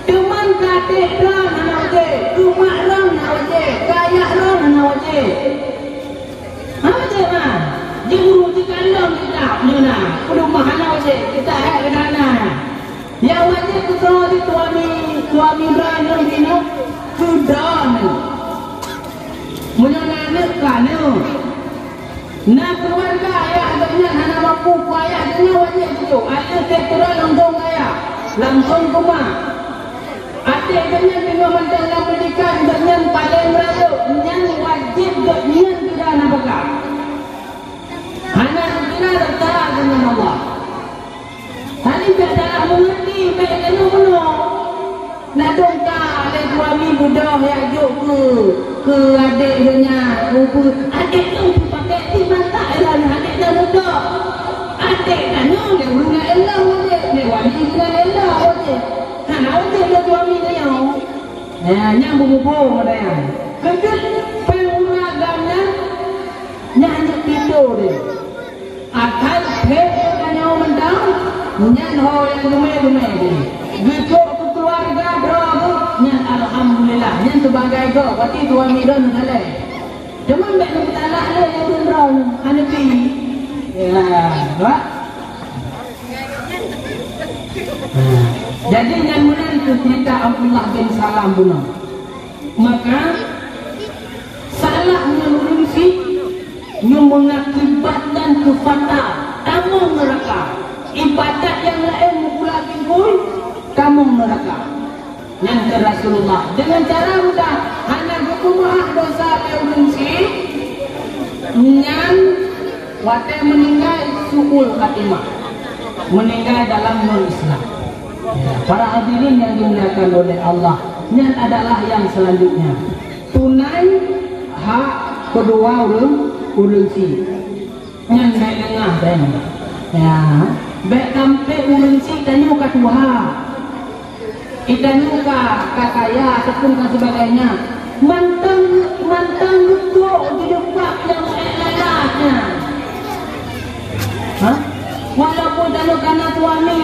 Teuma keu até droe hana wajéb, keu mak droe hana wajéb, keu ayah droe hana wajéb. Hana wajéb, ha. Jih ureueng jikandong kita, nyoe na. Peue mah hana wajéb, kita hek keu hana. Nyang wajéb keu droe di suami, suami droe nyoe di nyoe, keu droe nyoe. Meunyoe na aneuk, keu aneuk. Na keuluwarga ayah geuh nyan hana mampu, keu ayah geuh nyan wajéb jijok. Até teuh droe langsong keu ayah, langsong keu mak. Até geuh nyan teungoh mantong lam pendidikan, geuh nyan paleng rayeuk, nyan wajéb geuh nyan kira nafakah. Hana geukira rata deungon Allah. Tadi bèk salah meungerti, bèk keuneuk bunoe. Ladôm ka lé suami beudôh jak jok keu, keu adék geuh nyan, keu adék nyoe peupaké ti mata, eh, adék nyan beudôh. Adék nyan nyoe lé ureueng laén lom adék, lé wali geuh laén lom adék. Hana wajéb lé suami nyoe. Nah, nyang beumuphom ada nyan. Keujeuet péng uroe agam nyan, nyan jeuet pintoe deh. Asai phép tanyoe mantong, nyan ho nyang geumé-geumé deh. Geucok keu keuluwarga droe geuh, nyan alhamdulillah, nyan sibagai gob, berarti suami droe neukalon. Cuma bèk neupeusalah lé ureueng droe, hana pi. Ya, bah. Jadi, nyan meunan keuh cerita Abdullah bin Salam bunoe. Maka, salah ngon ureueng syiek nyoe mengakibatkan keu fatal, tamong neuraka. Ibadat nyang laén meupula bingkôi, tamong neuraka. Nyan kheun Rasulullah, deungon cara mudah, hana geupeumeu'ah dosa lé ureueng syiek, nyan watèe meuninggai su'ul khatimah, meuninggai dalam non-Islam. Ya, para hadirin yang dimuliakan oleh Allah, nyan adalah yang selanjutnya. Tunai hak keudua ureueng, ureueng syiek. Nyan bèk leungah, bèk. Ya, bèk sampé ureueng syiek tanyoe ka tuha. Geutanyoe ka, ka kaya ataupun ka sebagainya. Mantong, mantong beutôi di depan nyang ék lalat nyan. Ha? Walaupun tanyoe kana suami,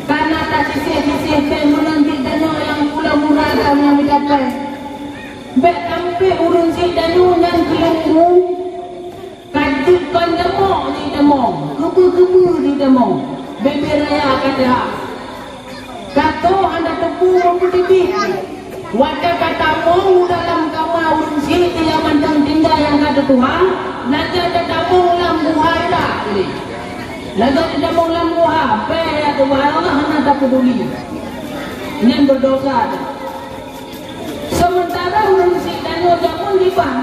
kana tasisih-sisih péng meunan cit tanyoe nyang pula murah dan nyang meucapai. Bèk sampé ureueng syiek tanyoe nyan keuleumbung. Ka jeuet kon tamong jitamong, keubeu-keubeu jitamong, bebe raya ka teuhah. Ka tô hana teupeu meupeuteubiet. Watèe ka tamong u dalam kama ureueng syiek nyang mantong tinggai nyang ka teutuha, lagèe tatamong lam guha dak lé. Lagèe tatamong lam guha, bèk ya Tuhan Allah hana tapeuduli. Nyan beudosa teuh. Seumeuntara ureueng syiek tanyoe jameun jiban.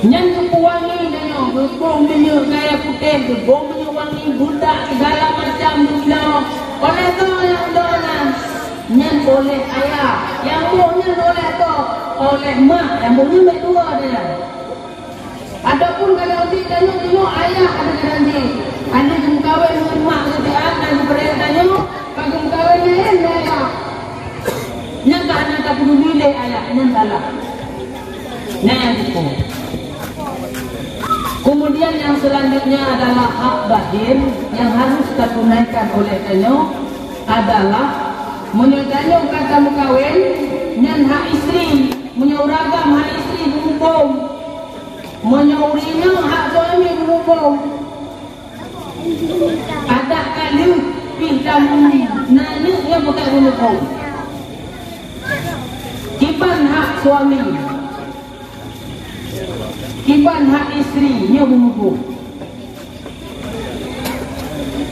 Nyan geupeuwangi tanyoe, geubôh minyeuk kayèe putéh, geubôh minyeuk wangi, beudak, segala macam geubloe. Oleh toh nyang bloe nyan, nyan oleh ayah. Nyang boh nyan oleh toh, oleh mak. Nyang boh nyan bèk tuwoe nyan. Ataupun kalau cit tanyoe tengok ayah ada garansi. Ada geumeukawen ngon mak geuh siat, dan geupeurintah tanyoe, ka geumeukawen laén ngon ayah. Nyan ka hana tapeuduli lé ayah, nyan salah. Nah, itu. Kemudian yang selanjutnya adalah hak batin yang harus ditunaikan oleh tanyoe adalah meunyoe tanyoe ka tameukawen, nyan hak istri, meunyoe ureueng agam hak istri beumuphom, meunyoe ureueng inong hak suami beumuphom. Adak ka lheueh pih tamu na neuk nyang peukat beumuphom. Kiban hak suami, kiban hak istri nyoe beumuphom.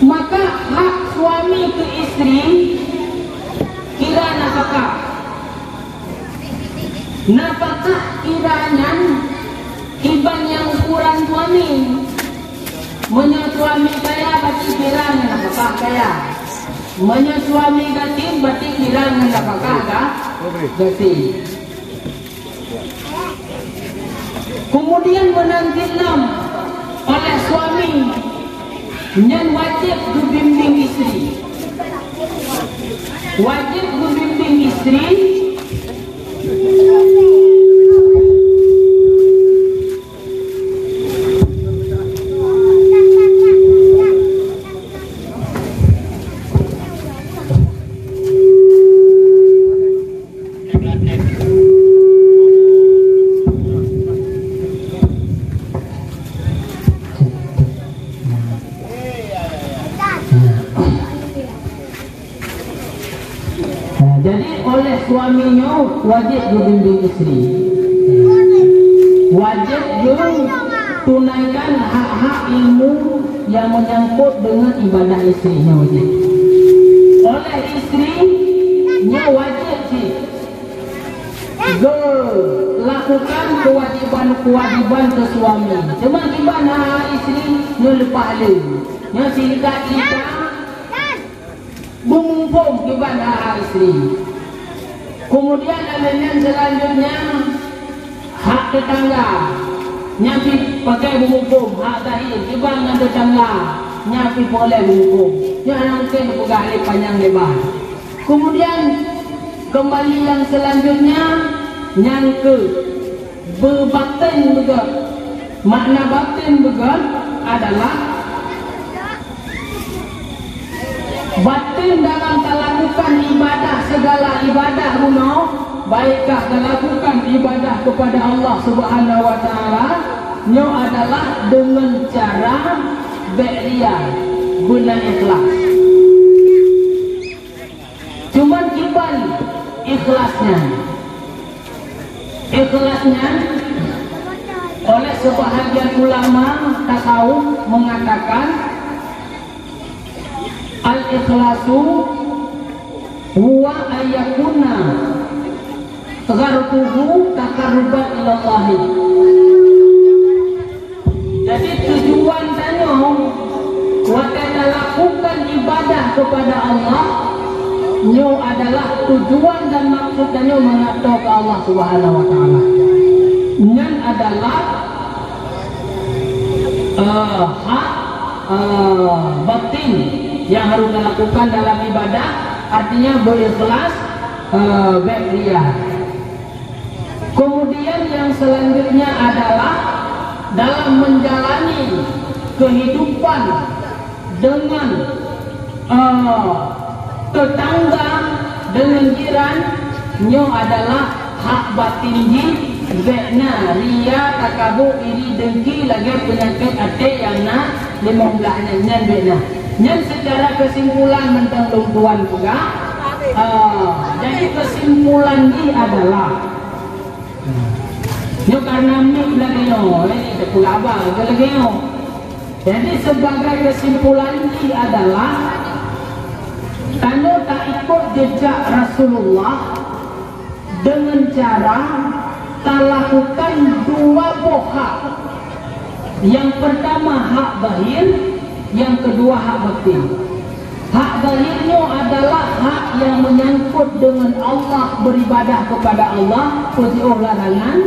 Maka hak suami keu istri kira nafakah. Nafakah kira nyan kiban nyang ukuran suami. Meunyoe suami kaya, berarti kira ngon nafakah kaya. Meunyoe suami gasien, berarti kira ngon nafakah ga-, gasien. Keumudian meunan cit lom oleh suami, nyan wajéb geubimbéng istri. Wajéb geubimbéng istri. Nah, jadi oleh suami nyoe wajéb geubimbéng istri. Wajéb geutunaikan hak-hak ilmu nyang meunyangkot deungon ibadah istri nyoe wajéb. Oleh istri nyoe wajéb cit geulakukan keuwajéban-keuwajéban keu suami. Teuma kiban hak-hak istri nyoe leupah lé. Nyoe singkat cerita, beumuphom kiban hak-hak istri. Keumudian lagée nyan seulanjutnya hak teutangga. Nyan pih pakai beumuphom, hak zahir, kiban ngon teutangga. Nyan pih peureulée beumuphom. Nyan hana mungken neupeugah lé panyang leubah. Keumudian, keumbali nyang seulanjutnya, nyang keu beubaten beugét. Makna baten beugét adalah baten dalam talakukan ibadah, segala ibadah bunoe, baik kah talakukan ibadah kepada Allah Subhanahu wa Taala, nyoe adalah deungon cara bék ria, beuna ikhlas. Cuman kiban ikhlas nyan? Ikhlas nyan oleh sebahagian ulama tasawuf mengatakan, al-ikhlasu huwa ayyakuna gharduhu taqarruban ilallahi. Jadi tujuan tanyoe watée talakukan ibadah kepada Allah, nyoe adalah tujuan dan maksud tanyoe mangat droe keu Allah Subhanahu wa Taala. Nyan adalah, eh, hak, eh, batin yang harus dilakukan dalam ibadah, artinya berikhlas, eh, bék ria. Kemudian yang selanjutnya adalah dalam menjalani kehidupan dengan, eh, tetangga, dengan jiran, nyoe adalah hak batin jih, bék na ria, takabur, iri, dengki lagée peunyakét até nyang na limong blaih nyan, nyan bék na. Nyan secara kesimpulan mantong lôn tuan peugah. Ah, jadi kesimpulan jih adalah, nyoe karena mik lagée nyoe, eh, teupeulaba lagée nyoe. Jadi sebagai kesimpulan jih adalah, tanyoe taikot jejak Rasulullah dengan cara talakukan dua boh hak. Yang pertama hak zahir, yang kedua hak batin. Hak zahir nyoe adalah hak yang menyangkut dengan Allah, beribadah kepada Allah, peujiôh larangan.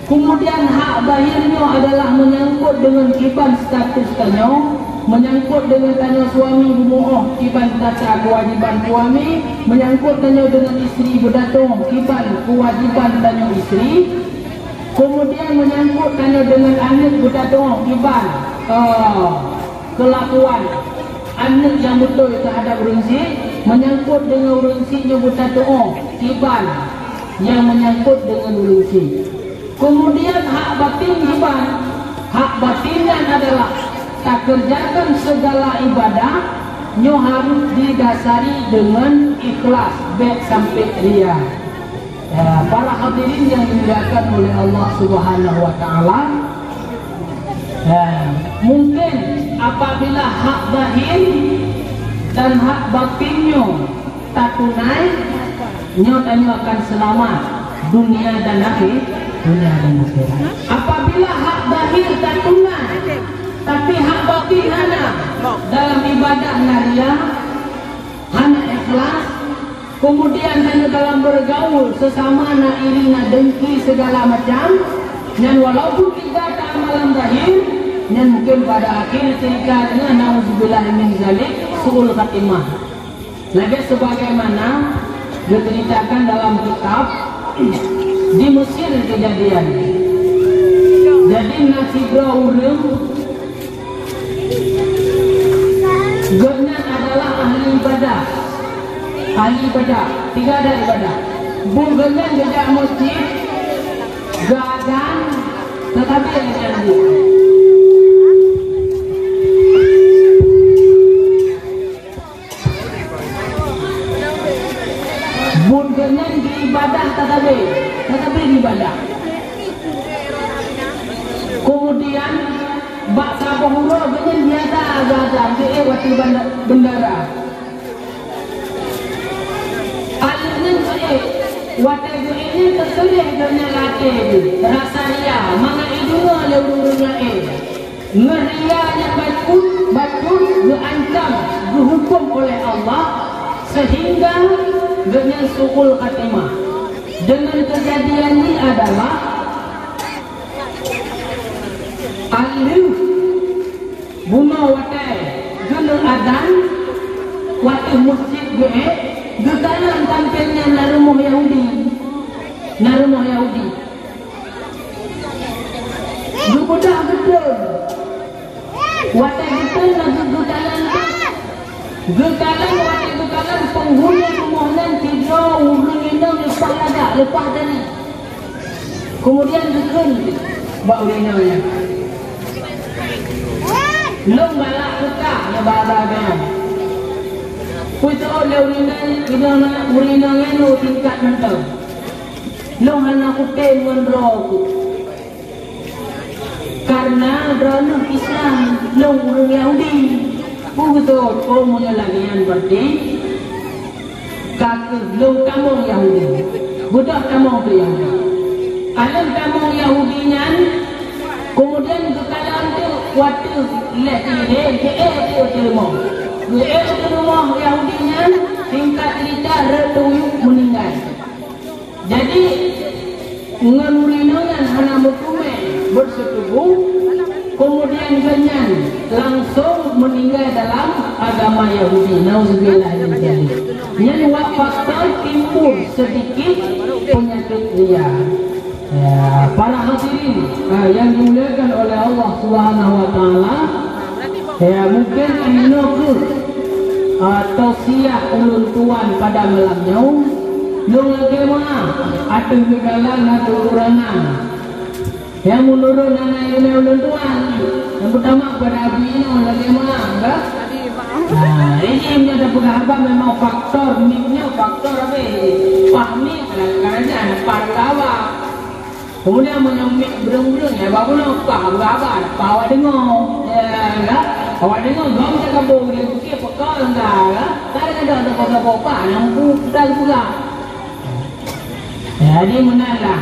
Kemudian hak zahir nyoe adalah menyangkut dengan kiban status tanyoe, menyangkut dengan tanyoe suami beumuoh kiban tata kewajiban suami, menyangkut tanyoe dengan istri beudatong kiban kewajiban tanyoe istri. Kemudian menyangkut tanyoe dengan aneuk beutateu'oh kiban, eh, kelakuan aneuk nyang beutôi teuhadap ureueng syiek, menyangkut dengan ureueng syiek nyoe beutateu'oh kiban nyang menyangkut dengan ureueng syiek. Kemudian hak batin kiban, hak batin nyan adalah takeureujakan segala ibadah nyoe harôh didasari deungon ikhlas, bék sampai ria. Ya, para hadirin yang dimuliakan oleh Allah Subhanahu wa Taala, ya, mungkin apabila hak zahir dan hak batin nyoe tatunai, nyoe tanyoe akan seulamat dunia dan akhé-, dunia dan akhirat. Apabila hak zahir tatunai, tapi hak batin hana, dalam ibadah na ria, hana ikhlas, kemudian hana dalam bergaul sesama na iri, na dengki, segala macam, Nyan walaupun kita tak amalan zahir, nyan mungkin pada akhir cerita dengan nauzubillah min zalik, su'ul khatimah. Lagèe sebagaimana diceritakan dalam kitab di Mesir kejadian. Jadi na sidroe ureueng, gobnyan adalah ahli ibadah. Ahli ibadah, tidak ada ibadah. Buet gobnyan geujak meuseujid, geuazan, tetapi hana buet. Buet gobnyan geuibadah tatabe, tatabe geuibadah. Kemudian bak saboh uroe gobnyan biasa geuazan, geuék watèe banda-, bendera. Aleuh nyan geuék, watèe geuék nyan teuseuleh gobnyan lam até geuh, rasa ria, mangat jideungoe lé ureueng-ureueng laén. Ngon ria nyang bacut, bacut geuancam, geuhuköm oleh Allah, sehingga gobnyan su'ul khatimah. Deungon keujadian nyan adalah aleuh bunoe watèe geuneuh azan, watèe meuseujid geuék, geukalon sampéng nyan na rumoh Yahudi. Na rumoh Yahudi. Geubeudôh geutreun. Watèe geutreun laju geukalon, geukalon, watèe geukalon, peunghuni rumoh nyan sidroe ureueng inong leupah lagak, leupah tari. Kemudian geukheun bak ureueng inong nyan, "Lôn galak peugah nibak droeneuh." Peue teuôt lé ureueng inong, ureueng inong nyan u tingkat mantong. Lôn hana kutem ngon droe ku, kareuna droeneuh Islam, lôn ureueng Yahudi. Peue geuteuôt? Oh, meunyoe lagèe nyan, berarti ka kheueh lôn tamong Yahudi. Beudôh tamong keu Yahudi. Aleuh tamong Yahudi nyan, kemudian geukalon teuk watèe lhèe ilèe, geuék teuk u rumoh. Geuék u rumoh Yahudi nyan, singkat cerita, rot teuyue meuninggai. Jadi, ngon ureueng inong nyan hana meuteumé beuseutubu, kemudian gobnyan langsong meuninggai dalam agama Yahudi. Nauzubillah min dzalik. Nyan wak faktor timbul sedikit penyakit ria. Ya, para hadirin, ah, yang dimuliakan oleh Allah Subhanahu wa Taala, ya, mungkin inoe kheueh, ah, tausiah ulôn tuan pada malam nyoe, lôn lakèe meu'ah ateueh geukalon na keukurangan. Nyang meunurot hana ilèe ulôn tuan, nyang peutama pada Abi nyoe lakèe meu'ah, ka? Nah, ini nyang tapeugah haba memang faktor, mik nyoe faktor abéh. Pah mik, kadang-kadang pah kawa. Kemudian meunyoe mik breueng-breueng, ya, baru nyoe pah beuraba, pah awak deungoe. Ya, ya. Awak deungoe, gom cakap boh, dia fikir pekak entah, ya. Kadang-kadang ada boh-boh pah, nyang pu-, peugah. Jadi, meunan lah.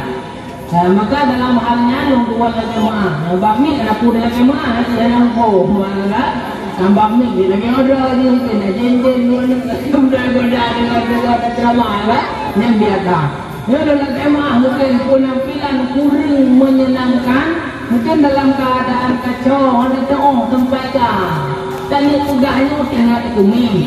Ya, maka dalam hal nyan, lôn tuan lakèe meu'ah. Nyang bak mik, na peue lakèe meu'ah, hati hana muphom. Meu'ah, kan? Nyang bak mik, lagèe nyoe droe jih mungkin, na jén-jén, dua, dua, dua, dua, dua, dua, dua, ceramah, kan? Nyan biasa. Nyoe lôn lakèe meu'ah mungkin penampilan kureueng menyenangkan, mungkin dalam keadaan kacau, hana teu'oh teumpat ka. Tanyoe peugah nyoe tinggai teukeumieng.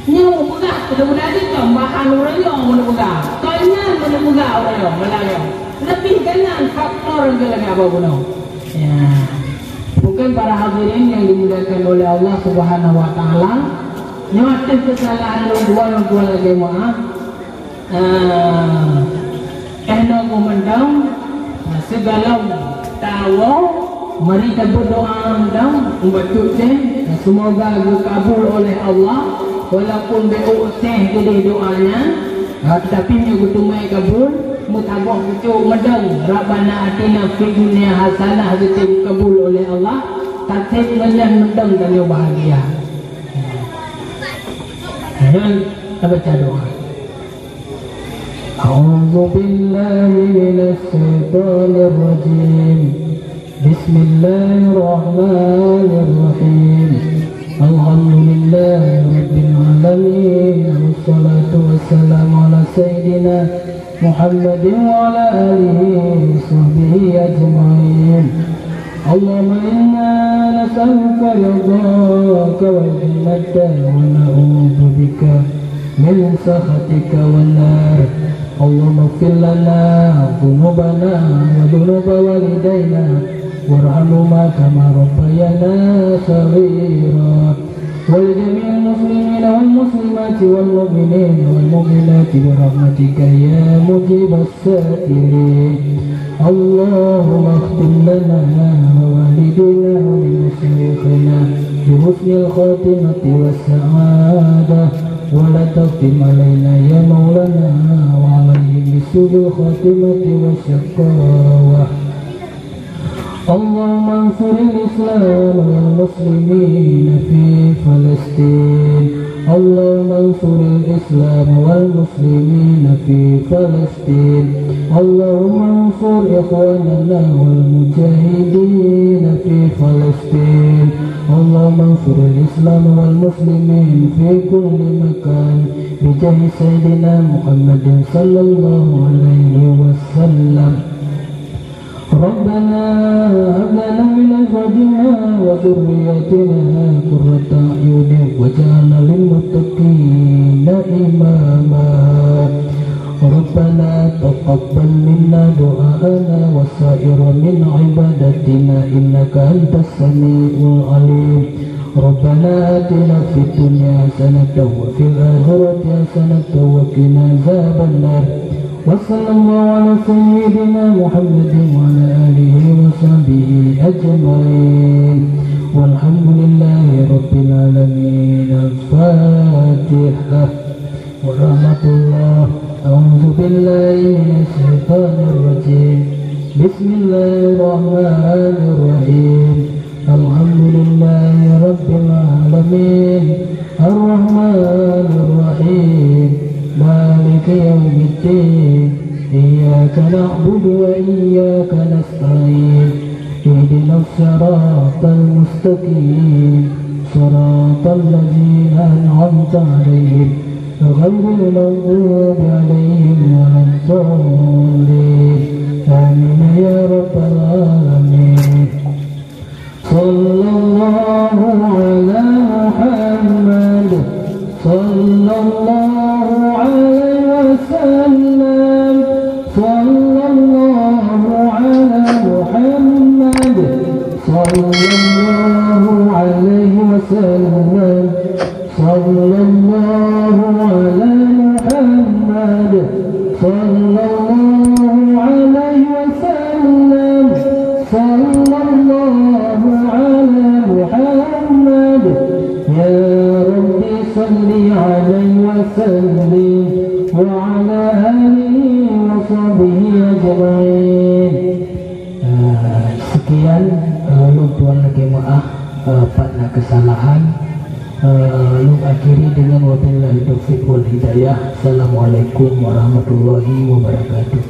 Nyoe peugah, keuneuk meudadi tambahan ureueng nyoe keuneuk peugah. Kon nyan keuneuk peugah ureueng nyoe, meulayeue. Leubeh keunan faktor nyang lagèe abah bunoe. Ya. Mungkin para hadirin yang dimuliakan oleh Allah Subhanahu wa Taala, nyoe ateueh keusalahan lôn dua, lôn dua lagèe meu'ah. Ah, eh, nyoe mantong, ah, sigohlom tawoe, mari tabeuet doa mantong, ubat teuntèe, semoga geukabul oleh Allah, walaupun beu teuntèe geudeh doa nyan, ah, tetapi meunyoe geuteumé kabul, meusaboh bacut mantong, Rabbana atina fid dunya hasanah, geutém kabul oleh Allah, taseb ngon nyan mantong tanyoe bahagia. Nyan, tabaca doa. أعوذ بالله من الشيطان الرجيم. بسم الله الرحمن الرحيم. الحمد لله رب العالمين. والصلاة والسلام على سيدنا محمد وعلى آله وصحبه أجمعين. اللهم إنا نسألك رضاك والجنة ونعوذ بك من سخطك والنار. اللهم اغفر لنا ذنوبنا وذنوب والدينا وارحمهما كما ربيانا صغيرا. ولجميع المسلمين والمسلمات والمؤمنين والمؤمنات برحمتك يا مجيب السائلين. اللهم اختم لنا ولوالدينا ولمشايخنا بحسن الخاتمة والسعادة، ولا تختم علينا يا مولانا وعليهم بسوء الخاتمة والشقاوة. اللهم انصر الإسلام والمسلمين في فلسطين. اللهم انصر الإسلام والمسلمين في فلسطين. اللهم انصر إخواننا والمجاهدين في فلسطين. اللهم انصر الإسلام والمسلمين في كل مكان بجاه سيدنا محمد صلى الله عليه وسلم. ربنا هب لنا من أزواجنا وذرياتنا قرة أعين واجعلنا للمتقين إماما. ربنا تقبل منا دعاءنا وسائر من عبادتنا إنك أنت السميع العليم. ربنا آتنا في الدنيا حسنة وفي الآخرة حسنة وقنا عذاب النار. وصلى الله على سيدنا محمد وعلى آله وصحبه أجمعين. والحمد لله رب العالمين. الفاتحة. ورحمة الله. أعوذ بالله من الشيطان الرجيم. بسم الله الرحمن الرحيم. الحمد لله رب العالمين. الرحمن الرحيم. مالك يوم الدين. إياك نعبد وإياك نستعين. اهدنا الصراط المستقيم. صراط الذين أنعمت عليهم غير المغضوب عليهم ولا الضالين. آمين يا رب العالمين. صلى الله على محمد. صلى الله عليه وسلم. صلى الله على محمد. صلى الله عليه وسلم. صلى الله على محمد. صلى الله عليه وسلم. صلى الله على محمد. يا رب صل عليه وسلم وعلى آله وصحبه أجمعين. Ah, sekian, eh, lôn tuan lakée meu'ah, eh, pat na keusalahan. Eh, lôn akhiri dengan wabillahi taufiq wal hidayah. Assalamualaikum warahmatullahi wabarakatuh.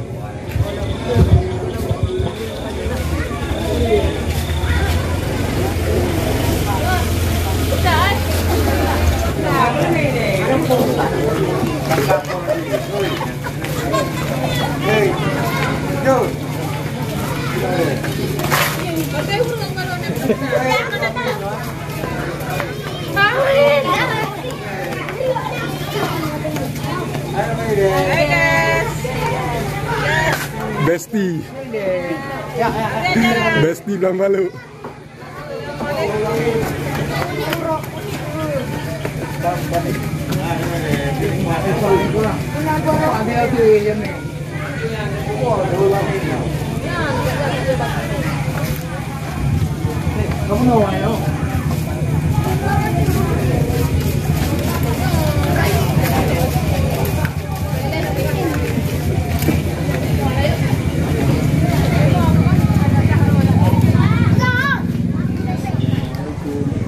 Bestie. Bestie Blang Balok.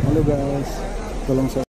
Halo guys, tolong